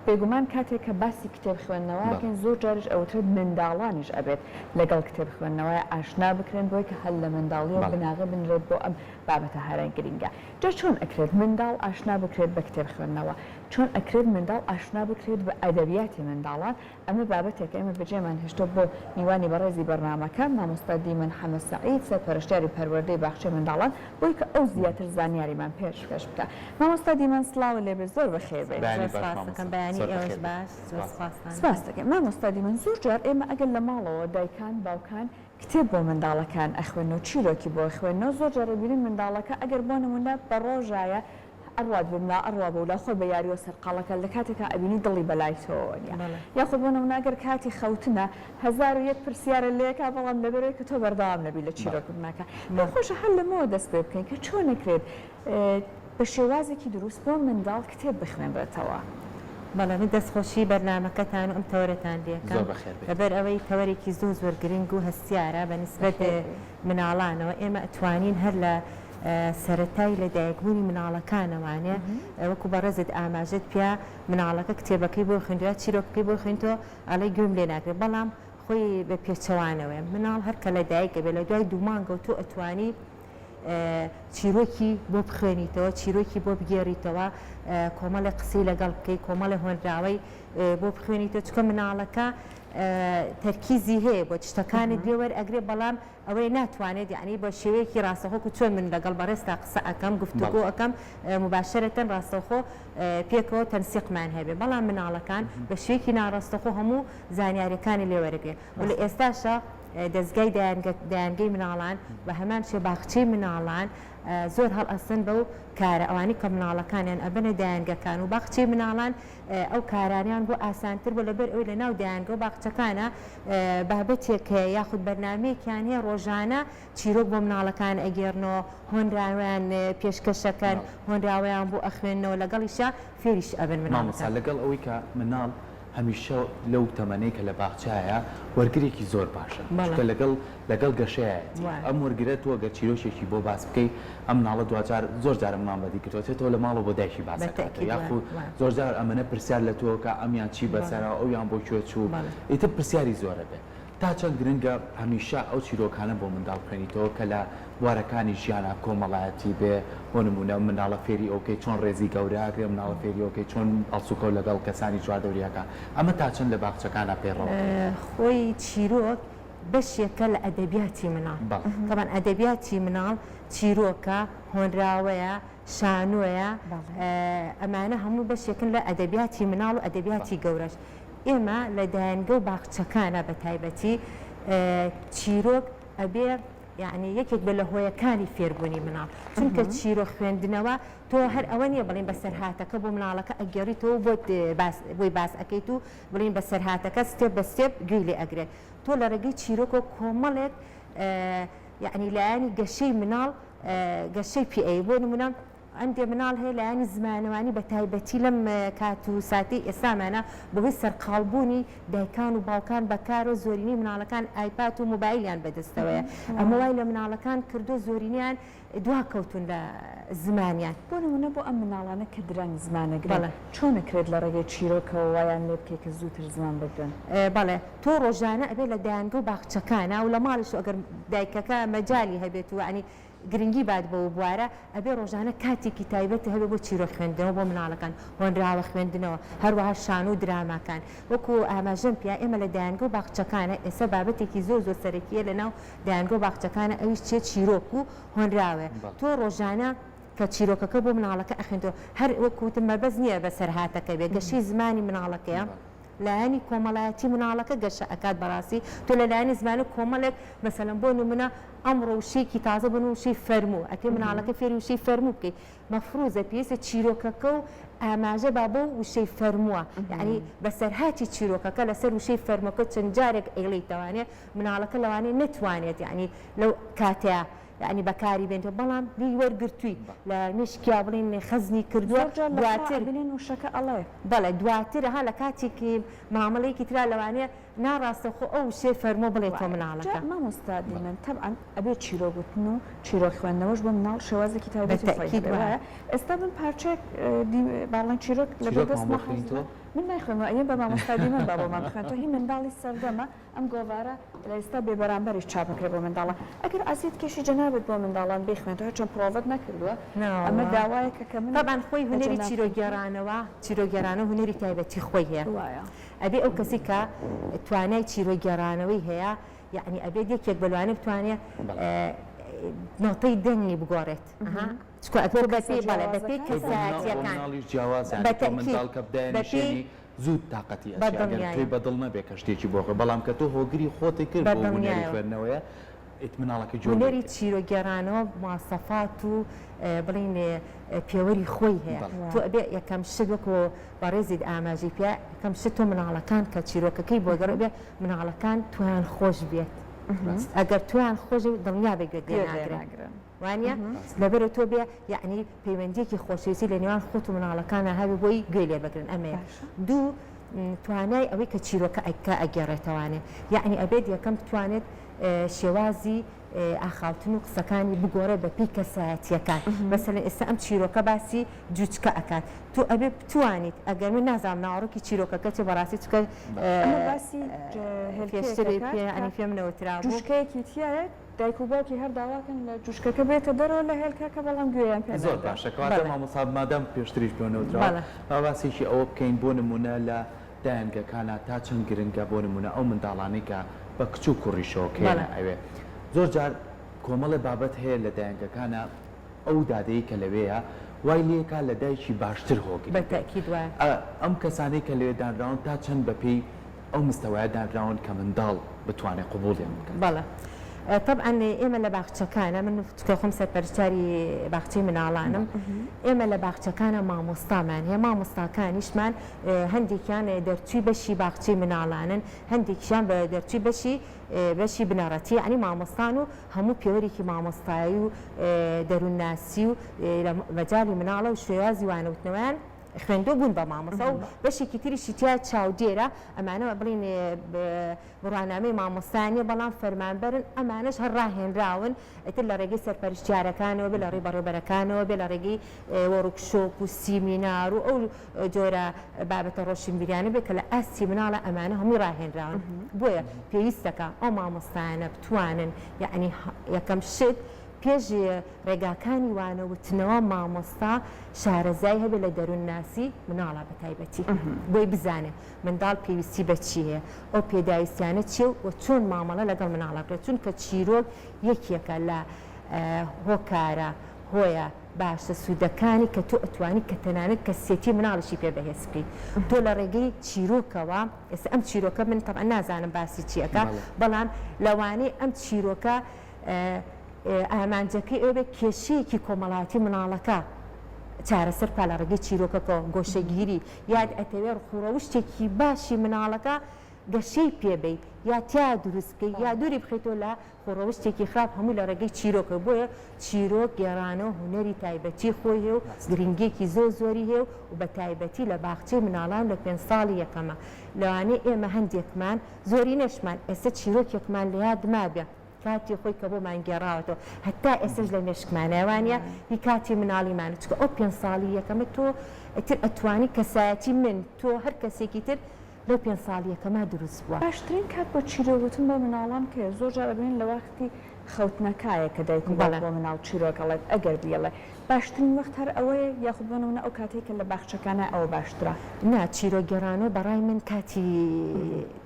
بێگومان کاتێک کە باسی کتێب خوێندنەوە ئەکەین زۆر جاریش ئەوترێت منداڵانیش ئەبێت لەگەڵ کتێب خوێندنەوە ئاشنا بکرێن بۆی کە هەر لە منداڵیەوە بناغە بنرێت بۆ ئەم بابەتە هەرە گرینگە. جا چۆن ئەکرێت منداڵ ئاشنا بکرێت بە کتێب خوێندنەوە؟ چۆن ئەکرێت منداڵ ئاشنا بکرێت بە ئەدەبیاتی منداڵان؟ ئەمە بابەتێکە ئێمە بەجێمان هێشتووە بۆ میوانی بەڕێزی بەرنامەکە، مامۆستا دیمەن حەمە سەعید، سەرپەرشتیاری پەروەردەی باخچەی منداڵان، بۆی کە ئەو زیاتر زانیاریمان پێشکەش بکا. مامۆستا دیمەن سڵاوت لێ بێت، زۆر بەخێر بێیت. بەیانی زۆر باش سپاست مامۆستا، دەکەم، بەیانی زۆر ئێوەش بەخێر بێیت. باش، زۆر سپاس. سپاستان سپاست دەکەم. دەکەین. مامۆستا دیمەن زۆر جار ئێمە ئەگەر لە ماڵەوە دایکان، باوکان کتێب بۆ منداڵەکان ئەخوێننەوە، چیرۆکی بۆ ئەخوێننەوە، زۆر جار ئەبینین منداڵەکە ئەگەر بۆ نموونە بە ڕۆژایە ئەڕوات بەملا ئەڕوا بەولا خۆی بە یاریەوە سەرقاڵەکات لە کاتێکا ئەبینی دڵی بەلای تۆوە نیە یاخود بۆ نمونە ئەگەر کاتی خەوتنە 1001 پرسیارە لێکا بەڵام لەبەرەوەی کە تۆ بەردەوام نەبی لە چیرۆک وتنەکە پێم خۆشە هەر لەمەوە دەست پێ بکەین کە چۆن ئەکرێت بە شێوازێکی دروست بۆ منداڵ کتێب بخوێنرێتەوە. بەڵێ من دەستخۆشی بەرنامەکەتان و ئەم تەوەرەتان لێکەم زۆر بەخێر بێیت. لەبەر ئەوەی تەوەرێکی زۆر زۆر گرنگ و هەستیارە بە نیسبەت بەخێر بێی. مناڵانەوە ئێمە ئەتوانین هەر لە سەرەتای لەدایکبوونی مناڵەکانەوانێ وەکو بەڕێزت ئاماژەت پیا مناڵەکە کتێبەکەی بۆ خوێندوە یا چیرۆکەکەی بۆ خوێندوە ئەڵێ گوێم لێ ناگرێ بەڵام خۆی بە پێچەوانەوەیە مناڵ هەر کە لەدایک ئەبێ لە دوای دوو مانگەوە تۆ ئەتوانی چیرۆکی بۆ بخوێنیتەوە چیرۆکی بۆ بگێڕیتەوە کۆمەڵێ قسەی لەگەڵ بکەی کۆمەڵێ هۆنراوەی بۆ بخوێنیتەوە چونکە مناڵەکە تەرکیزی هەیە بۆ شتەکانت لێ وەرئەگرێ بەڵام ئەوەیە ناتوانێت یەعنی بە شێوەیەکی ڕاستەوخۆ وەکو چۆن من لەگەڵ بەڕێزتا قسە ئەکەم گفتوگۆ ئەکەم موباشەرەتەن ڕاستەوخۆ پێکەوە تەنسیقمان هەبێ بەڵام مناڵەکان بە شێوەیەکی ناڕاستەوخۆ هەموو زانیاریەکانی لێ وەرەگرێ و لە ئێستاشا دەزگای دایەنگە دایەنگەی مناڵان بە هەمان شێوە باخچەی مناڵان زۆر هەڵئەستن بەو کارە ئەوانەی کە مناڵەکانیان ئەبەنە دایەنگەکان و باخچەی مناڵان ئەو کارانەیان بۆ ئاسانتر بووە لەبەر ئەوەی لەناو دایەنگە و باخچەکانە بابەتێک هەیە یاخود بەرنامەیەکیان هەیە ڕۆژانە چیرۆک بۆ مناڵەکان ئەگێڕنەوە هۆنراوەیان پێشکەشەکەن هۆنراوەیان بۆ ئەخوێننەوە لەگەڵیشا فێریش ئەبن مامۆستا مناڵەکان. لەگەڵ ئەوەی کە مناڵ هەمیشە لەو تەمەنەی کە لە باخچایە وەرگرێکی زۆر باشە چونکە لەگەڵ لەگەڵ گەشەیایەتی ئەم وەرگرە تۆ گەر چیرۆکێکی بۆ باس بکەی ئەم مناڵە دواجار زۆر جار ئەممان بەدی کردوە چێتەوە لە ماڵەوە بۆ دایکی باس ئەکاتەوە یاخود زۆر جار ئەمەنە پرسیار لە تۆ ئەکا ئەمیان چی بەسەرا ئەویان بۆ کوێ چوو ئیتر پرسیاری زۆر ئەبێ تا چەند گرنگە هەمیشە ئەو چیرۆکانە بۆ منداڵ بخوێنیتەوە کە لە بوارەکانی ژیانا کۆمەڵایەتی بێ بۆ نموونە منداڵە فێری ئەوە بکەی چۆن ڕێزی گەورە ئەگرێ منداڵە فێری ئەوە بکەی چۆن هەڵسوکەوت لەگەڵ کەسانی چواردەوری ئەکا ئەمە تا چەند لە باخچەکانا پەیڕەو ئەکرێ؟ خۆی چیرۆک بەشێکە لە ئەدەبیاتی مناڵ. تەبعەن ئەدەبیاتی مناڵ چیرۆکە، هۆنراوەیە، شانۆیە، ئەمانە هەموو بەشێکن لە ئەدەبیاتی مناڵ و ئەدەبیاتی گەورەش. ئێمە لە دایەنگە و باخچەکانا بە تایبەتی چیرۆک ئەبێ یەعنی یەکێک بێ لە هۆیەکانی فێربوونی مناڵ. چونکە چیرۆک خوێندنەوە تۆ هەر ئەوە نییە بڵێین بەسەرهاتەکە بۆ مناڵەکە ئەگێڕیتەوە و بۆت باس بۆی باس ئەکەیت و بڵێین بەسەرهاتەکە step بە step گوێی لێ ئەگرێت. تۆ لە ڕێگەی چیرۆکەوە کۆمەڵێک یەعنی لایەنی گەشەی مناڵ گەشەی پێ ئەیەی بۆ نمونە هەندێ مناڵ هەیە لایەنی زمانەوانی بە تایبەتی لەم کات و ساتەی ئێستامانە بەهۆی سەرقاڵبوونی دایکان و باوکان بە کارەوە زۆرینەی مناڵەکان ئایپاد و مۆبایلیان بەدەستەوەیە ئەمە وای لە مناڵەکان کردووە زۆرینەیان دواکەوتوون لە زمانیان. بۆ نموونە بۆ ئەم مناڵانە کە درەنگ زمان ئەگرن چۆن ئەکرێت لە ڕێگەی چیرۆکەوە وایان لێ بکەی کە زووتر زمان بگرن؟ بەڵێ تۆ ڕۆژانە ئەبێت لە دایەنگە و باخچەکانا و لە ماڵیش ئەگەر دایکەکە مەجالی هەبێت و یەعنی گرنگی بات بەو بوارە ئەبێ ڕۆژانە کاتێکی تایبەت هەبێت بۆ چیرۆک خوێندنەوە بۆ مناڵەکان هۆنراوە خوێندنەوە هەروەها شانۆ و دراماکان وەکو ئاماژەم پیا ئێمە لە دایەنگە و باخچەکانە ئێستا بابەتێکی زۆر زۆر سەرەکیە لەناو دایەنگە و باخچەکانە ئەویش چیە چیرۆک و هۆنراوەیە تۆ ڕۆژانە کە چیرۆکەکە بۆ مناڵەکە ئەخوێنیتەوە هەر وەکو وتم مەبەست نیە بەسەرهاتەکە بێ گەشەی زمانی مناڵەکەیە لایەنی کۆمەڵایەتی مناڵەکە گەشە ئەکات بەڕاستی تۆ لە لایەنی زمانی کۆمەڵێک مەسەلەن بۆ نمونە ئەمڕۆ وشەیەکی تازە بۆ نمونە وشەی فەرموو ئەتوێ مناڵەکە فێری وشەی فەرموو بکەیت مەفروزە پێویستە چیرۆکەکە و ئاماژە با بەو وشەی فەرمووە یەعنی بەسەرهاتی چیرۆکەکە لەسەر وشەی فەرمووەکە چەند جارێک ئەیڵێیتەوانێ مناڵەکە لەوانەیە نەتوانێت یەعنی لەو کاتەیا یەعنی بەکاری بێنێتەوە بەڵام لێی وەرگرتووی لە مێشکیا بڵێین خەزنی کردووە زۆر جار لە خوا دواتر ئەبینین وشەکە ئەڵێ. بەڵێ دواتر ها لە کاتێکی مامەڵەیەکی ترا لەوانەیە ناڕاستەوخۆ ئەو وشەیە فەرموو بڵێتەوە وایە جا مناڵەکە. مامۆستا دیمەن تەبعەن ئەبێ چیرۆک وتن و چیرۆک خوێندنەوەش بۆ مناڵ شێوازێکی تایبەتی خۆی بەتەئکید هەبێ وایە. وایە ئێستا من پارچەیەک دی باڵێن چیرۆک لەبەر چیرۆکمان دەستمە بۆ حازرە خوێنیتەوە؟ من نایخوێنمەوە ئەیەم بە مامۆستا دیمەن با بۆمان بخوێنێتەوە هی منداڵی سەردەمە ئەم گۆڤارە لە ئێستا بێ بەرامبەریش چاپ ئەکرێ بۆ منداڵان ئەگەر ئازیەت کێشی جەنابت بۆ منداڵان بیخوێنێتەوە هەرچەند پرۆڤەت نەکردووە ئەمە نەوەڵا داوایەکە کە من تەبعەن خۆی لە هونەری جەنابتم چیرۆک گێڕانەوە چیرۆک گێڕانەوە هونەری تایبەتی خۆی هەیە وایە. ئەبێ ئەو کەسەی کە توانای چیرۆک گێڕانەوەی هەیە یەعنی ئەبێت یەکێک بە لەوانە بتوانێ نۆتەی دەنگی بگۆڕێت ئەها چونکە بۆ ئەتۆ کەسە بەپێی بەڵێ بەپێی جیاوازەکان بۆ مناڵ بۆ کەسایەتیەکان مناڵیش جیاوازە یانی بە تۆ تەئکید منداڵ کە بەپێی بدایەنیشێنی زوو تاقەتی بە ئەچێ ئەگەر تۆی دڵنیایەوە بە دڵ نەبێ کە شتێکی بۆ خۆ بەڵام کە تۆ هۆگری خۆتی کرد بە بۆ هونەری دڵنیایەوە. خوێندنەوەیە ئیت مناڵەکە گوێ هونەری لێ چیرۆک گێڕانەوە مواسەفات و بڵێین پێوەری خۆی هەیە بەڵێ. تۆ ئەبێ یەکەم شت وەکۆ بەڕێزیت ئاماژەی پێ یەکەم شت تۆ مناڵەکان کە چیرۆکەکەی بۆ گەڕێ بێ مناڵەکان تۆیان خۆش بێت ئەگەر تۆیان خۆش دڵنیا بە گوێت لێ ناگرن وانە لەبەرە تۆ بێ یعنی پەیوەندیەکی خۆشەویستی لە نێوان خۆت و مناڵەکانە هەبێ بۆی گوێ لێ بگرن ئەمەیە دوو توانای ئەوەی کە چیرۆکە ئەکە ئەگەڕێتەوانێ یعنی ئەبێت یەکەم بتوانێت شێوازی ئاخاوتن و قسەکانی بگۆڕێ بە پێی کەسایەتیەکان مەسەلەن ئێستا ئەم چیرۆکە باسی جوچکە ئەکات تۆ ئەبێ بتوانیت ئەگەر من نازانم ناوەڕۆکی چیرۆکەکە چیە بەڕاستی چونکە ئەمە باسی پێشتر هێلکەیەک ئەکات پێ کە یانی پێم نەوترابوو. جوچکەیەکی تیایە دایک و باوکی هەر داواکەن لە جوچکەکە بێتە دەرەوە لە هێلکەکە بەڵام گوێیان پێ زۆر نادا. باشە کەواتە بەڵێ. مامۆستا مادام پێشتریش پێ نەوتراوە بەڵێ. با باسێکی ئەوە بکەین بۆ نموونە لە دایەنگەکانا تا چەند گرنگە بۆ نموونە ئەو منداڵانەی کە بە کچ و کوڕیشەوە کە یەنە بەڵێ. ئەوێ زۆر جار کۆمەڵێ بابەت هەیە لە دایەنگەکانا ئەو دادەی کە لەوێیە وای لێکا لە دایکی باشتر هۆگری بە بێت تەئکید وایە. ئە ئەم کەسانەی کە لەوێ دانراون تا چەند بە پێی ئەو مستەوایە دانراون کە منداڵ بتوانێ قبوڵیان بکات؟ بەڵێ تەبعەن ئێمە لە باخچەکانە من چونکە خۆم سەرپەرشتیاری باخچەی مناڵانم ئێمە لە باخچەکانە مامۆستامان هەیە مامۆستاکانیشمان هەندێکیان دەرچووی بەشی باخچەی مناڵانن هەندێکیشیان بە دەرچووی بەشی بەشی بنەڕەتی یەعنی مامۆستان و هەموو پێوەرێکی مامۆستایی و دەروونناسی و لە مەجالی مناڵە و شێوازی وانەوتنەوەیان خوێندووە بوون بە مامۆستا و بەشێکی تریشی تیا چاودێرە ئەمانە بڵین بڕوانامەی مامۆستایان نیە بەڵام فەرمانبەرن ئەمانەش هەر ڕاهێنراون ئیتر لە ڕێگەی سەرپەرشتیارەکانەوە بێ لە ڕێی بەڕێوبەرەکانەوە بێ لە ڕێگەی وۆرکشۆپ و سیمینار و ئەو جۆرە بابەتە ڕۆشنبیریانە بێ کە لە ئاستی مناڵە ئەمانە هەمووی ڕاهێنراون بۆیە پێویستەکە ئەو مامۆستایانە بتوانن یەعنی یەکەم شت پێش ڕێگاکانی وانەوتنەوە مامۆستا شارەزای هەبێ لە دەروونناسی مناڵە بە تایبەتی بۆی بزانێ منداڵ پێویستی بە چی هەیە ئەو پێداویستیانە چیە و چۆن مامەڵە لەگەڵ مناڵە بکرێت چونکە چیرۆک یەکێکە لە هۆکارە هۆیە باشە سوودەکانی کە تۆ ئەتوانی کە تەنانەت کەسێتی مناڵیشی پێ بەهێز بکەیت تۆ لە ڕێگەی چیرۆکەوە ئێستا ئەم چیرۆکە من تەبعەن نازانم باسی چی ئەکا بەڵام لەوانەیە ئەم چیرۆکە ئامانجەکەی ئەوە بێت کێشەیەکی کۆمەڵایەتی مناڵەکە چارەسەر بکات لە ڕێگەی چیرۆکەکەوە گۆشەگیری یاد ئەتەوێ ڕووڕەوشتێکی باشی مناڵەکە گەشەی پێ بەی یا تیا دروست بکەی یا دووری بخەیتەوە لە خووڕەوشتێکی خراپ هەمووی لە ڕێگەی چیرۆکەوە بۆیە چیرۆک گێڕانەوە هونەری تایبەتی خۆی هەیە و گرنگیەکی زۆر زۆری هەیە و بە تایبەتی لە باخچەی مناڵان لە پێنج ساڵی یەکەمە لەوانەیە ئێمە هەندێکمان زۆرینەشمان ئێستا چیرۆکێکمان لە یاد مابێ کاتی خۆی کە بۆمان گێڕاوەتەوە هەتا ئێستەش لە مێشکمانایە وانیە هی کاتی مناڵیمانە چونکە ئەو پێنج ساڵی یەکەمە تۆ ئیتر ئەتوانی کەسایەتی من تۆ هەر کەسێکی تر لەو پێنج ساڵی یەکەما دروست بووە. باشترین کات بۆ چیرۆک وتن بۆ مناڵان کەیە؟ زۆر جار ئەبینین لە وەختی خەوتنەکایە کە دایک و باوک بۆ مناڵ چیرۆک ئەڵێت ئەگەر بیڵێ باشترین وەخت هەر ئەوەیە یاخود بۆ نمونە ئەو کاتەی کە لە باخچەکانە ئەوە باشترە؟ نا چیرۆک گێڕانەوە بەڕای من کاتی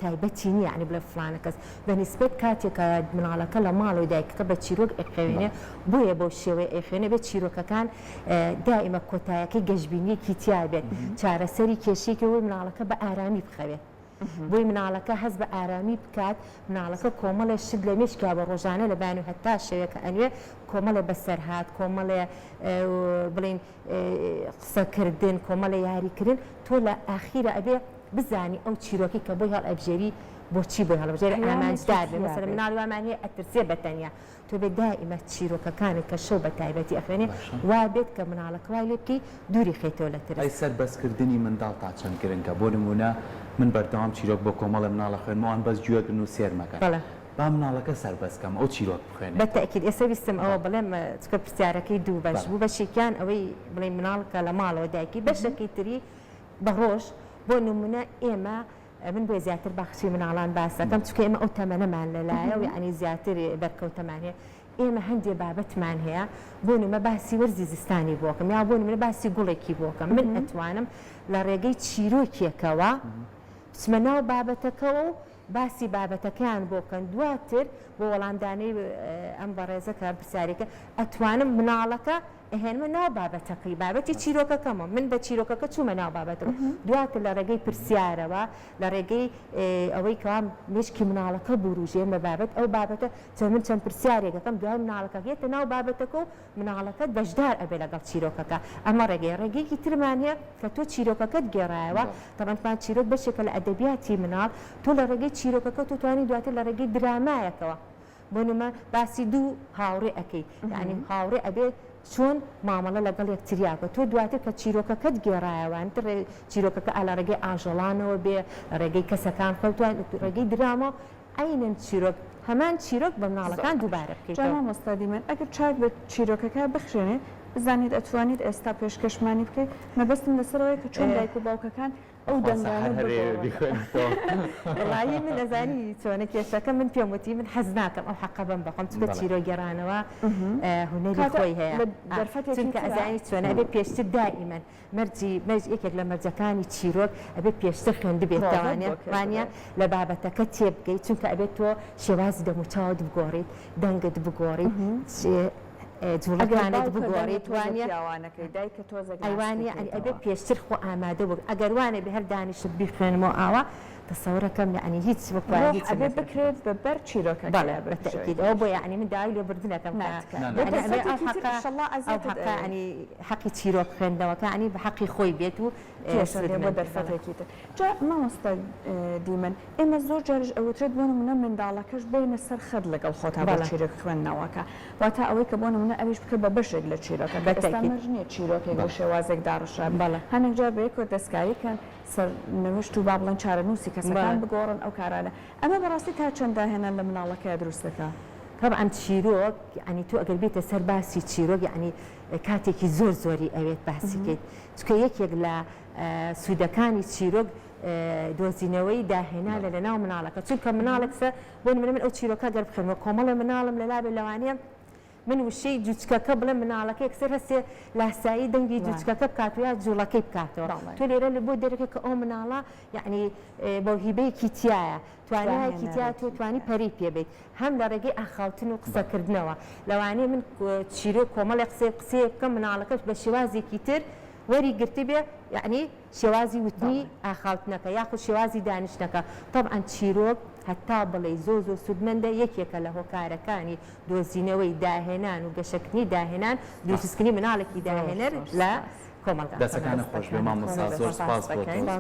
تایبەتی نیە یانی بڵێ فڵانە کەس بە نیسبەت کاتێک کە مناڵەکە لە ماڵەوەی دایکەکە بە چیرۆک ئەیخوێنێ بۆیە بەو شێوەیە ئەیخوێنێ بێ چیرۆکەکان دائیمە کۆتایەکەی گەشبینیەکی تیا بێت چارەسەری کێشەیەکی بۆی مناڵەکە بە ئارامی بخەوێت بۆی مناڵەکە هەست بە ئارامی بکات مناڵەکە کۆمەڵێ شت لە مێشکیا بە ڕۆژانە لە بان و هەتا شەوێ کە ئەنوێ کۆمەڵێ بەسەرهات کۆمەڵێ بڵین قسەکردن کۆمەڵێ یاریکردن تۆ لە ئاخیرا ئەبێ بزانی ئەو چیرۆکی کە بۆی هەڵئەبژێری بۆچی بۆی هەڵبژێری ئامانجدار بێ مەسەلەن مناڵی وامان هەیە ئەترسێ بە تەنیا تۆ بێ دائیمە چیرۆکەکانت کە شەو بە تایبەتی ئەخوێنێ وا بێت کە مناڵەکە وای لێ بکەی دووری خەیتەوە لە ترس. ئەی سەربەستکردنی منداڵ تا چەند گرنگە؟ بۆ نموونە من بەردەوام چیرۆک بۆ کۆمەڵێ مناڵ ئەخوێنمەوە ئەوان بەس گوێگرن و سێر مەکەن. با مناڵەکە سەربەست کەم ئەو چیرۆک بخوێنێتەوە. بە تەئکید ئێستا ویستم ئەوە بڵێم چونکە پرسیارەکەی دوو بەش بوو بەشێکیان ئەوەی بڵێین مناڵ کە لە ماڵەوە دایکی بەشەکەی تری بە ڕۆژ. بۆ نمونە ئێمە من بۆیە زیاتر باخچەی مناڵان باس دەکەم چونکە ئێمە ئەو تەمەنەمان لەلایە و یەعنی زیاتر بەرکەوتەمان هەیە ئێمە هەندێ بابەتمان هەیە بۆ نمە باسی وەرزی زستانی بۆکەم یا بۆ نمونە باسی گوڵێکی بۆکەم من ئەتوانم لە ڕێگەی چیرۆکێکەوە بچمە ناو بابەتەکەوە و باسی بابەتەکەیان بۆ بکەن دواتر بۆ وەڵامدانەی ئەم بەڕێزە کە پرسیاری کرد ئەتوانم مناڵەکە ئەهێنمە ناو بابەتەکەی بابەتی چیرۆکەکەمەوە من بە چیرۆکەکە چوومە ناو بابەتەکە دواتر لە ڕێگەی پرسیارەوە لە ڕێگەی ئەوەی کەوا مێشکی مناڵەکە بوروژێن بە بابەت ئەو بابەتە چەند من چەند پرسیارێک ئەکەم دوای مناڵەکە یەتە ناو بابەتەکە و مناڵەکەت بەشدار ئەبێ لەگەڵ چیرۆکەکە ئەمە ڕێگەیە ڕێگەیەکی ترمان هەیە کە تۆ چیرۆکەکەت گێڕایەوە تەبعەن تمان چیرۆک بەشێکە لە ئەدەبیاتی مناڵ تۆ لە ڕێگەی چیرۆکەکە تۆ توانی دواتر لە ڕێگەی درامایەکەوە بۆ نمە باسی دوو هاوڕێ ئەکەی یعنی هاوڕێ ئەبێ چۆن مامەڵە لەگەڵ یەکتریا بکە تۆ دواتر کە چیرۆکەکەت گێڕایەوە چیرۆکەکە ئا لە ڕێگەی ئاژەڵانەوە بێ لە ڕێگەی کەسەکان خۆتوان ڕێگەی دراما عەینەن چیرۆک هەمان چیرۆک بە مناڵەکان دووبارە جا بکەیتەوە. مامۆستا دیمەن ئەگەر چاک بە چیرۆکەکە بخوێنێ بزانیت ئەتوانیت ئێستا پێشکەشمانی بکەیت مەبەستم لەسەر ئەوەیە کە چۆن دایک و باوکەکان ئەو خوا سەحەر دەنگانە هەر ئەیەوێ بگۆڕن. بیخوێنێتەوە. وەڵایی من ئەزانی چۆنە کێشەکە من پێم وتی من حەز ناکەم ئەو حەقە بەم بەخۆم چونکە بەڵێ. چیرۆک گێڕانەوە هونەری کاتە خۆی هەیە لە دەرفەتێکی چونکە ترا. ئەزانی چۆنە ئەبێ پێشتر دائیمەن مەرجی مەرج یەکێک لە مەرجەکانی چیرۆک ئەبێت پێشتر خوێندبێتەوانە وانە لە بابەتەکە تێبگەیت چونکە ئەبێت تۆ شێوازی دەموچاوت بگۆڕیت دەنگت بگۆڕیت جوڵەکانت بگۆڕیت وانە ئەیوانە ئەبێ پێشتر خۆ ئامادە بوو ئەگەر وانە بێ هەر دانیشت بیخوێنمەوە ئاوا تەسەورەکەم یەعنی هیچ وەکو ڕۆح ئەبێ بکرێت بە بەر چیرۆکەکە بەڵێ بە تەئکید ئەوە بۆ یەعنی من داوای لێبوردنەکەم کە یەعنی ئەبێ ئەو حەقە ئەو حەقە یەعنی حەقی چیرۆک خوێندنەوەکە یەعنی بە حەقی خۆی بێت و کێشە نیە بۆ دەرفەتێکی تر جا مامۆستا دیمەن ئێمە زۆر جاریش ئەوترێت بۆ نمونە منداڵەکەش بێنە سەر خەت لەگەڵ خۆتا بۆ چیرۆک خوێندنەوەکە واتە ئەوەی کە بۆ نمونە ئەویش بکە بە بەشێک لە چیرۆکەکە ئێستا مەرج نیە چیرۆکێک بە شێوازێک داڕشرابێت هەنێک جار بەیەکەوە دەستکاری کەن سەرنوشت و با بڵێن چارەنووسی کەسەکان بگۆڕن ئەو کارانە ئەمە بەڕاستی تا چەند داهێنان لە مناڵەکەیا دروست دەکا؟ تەبعەن چیرۆک یەعنی تۆ ئەگەر بێیتە سەر باسی چیرۆک یەعنی کاتێکی زۆر زۆری ئەوێت باسی کەیت چونکە یەکێک لە سوودەکانی چیرۆک دۆزینەوەی داهێنانە لە ناو مناڵەکە چونکە مناڵێک سە بۆ نمونە من ئەو چیرۆکە گەر بخوێنمەوە کۆمەڵێ مناڵم لەلا بێ لەوانەیە من وشەی جوچکەکە بڵێم مناڵەکە یەکسەر هەستێ لاسایی دەنگی جوچکەکە بکات و یا جوڵەکەی بکاتەوە تۆ لێرە لە بۆ دەرەکە کە ئەو مناڵە یعنی مەوهیبەیەکی تایە توانایەکی تیا تۆ توانی پەری پێ بیت هەم لە ڕێگەی ئاخاوتن و قسەکردنەوە لەوانەیە من چیرۆک کۆمەڵێ قسەی قسەیە بکەم مناڵەکەش بە شێوازێکی تر وەری گرتبێ یعنی شێوازی وتنی ئاخاوتنەکە یاخود شێوازی دانیشتنەکە، تەبعەن چیرۆک هەتا بڵێی زۆر زۆر سوودمەندە یەکێکە لە هۆکارەکانی دۆزینەوەی داهێنان و گەشەکردنی داهێنان دروستکردنی مناڵێکی داهێنەر لە کۆمەڵگا. دەسەکانت خۆش بێ مامۆستا زۆر سوپاس بۆ تۆ.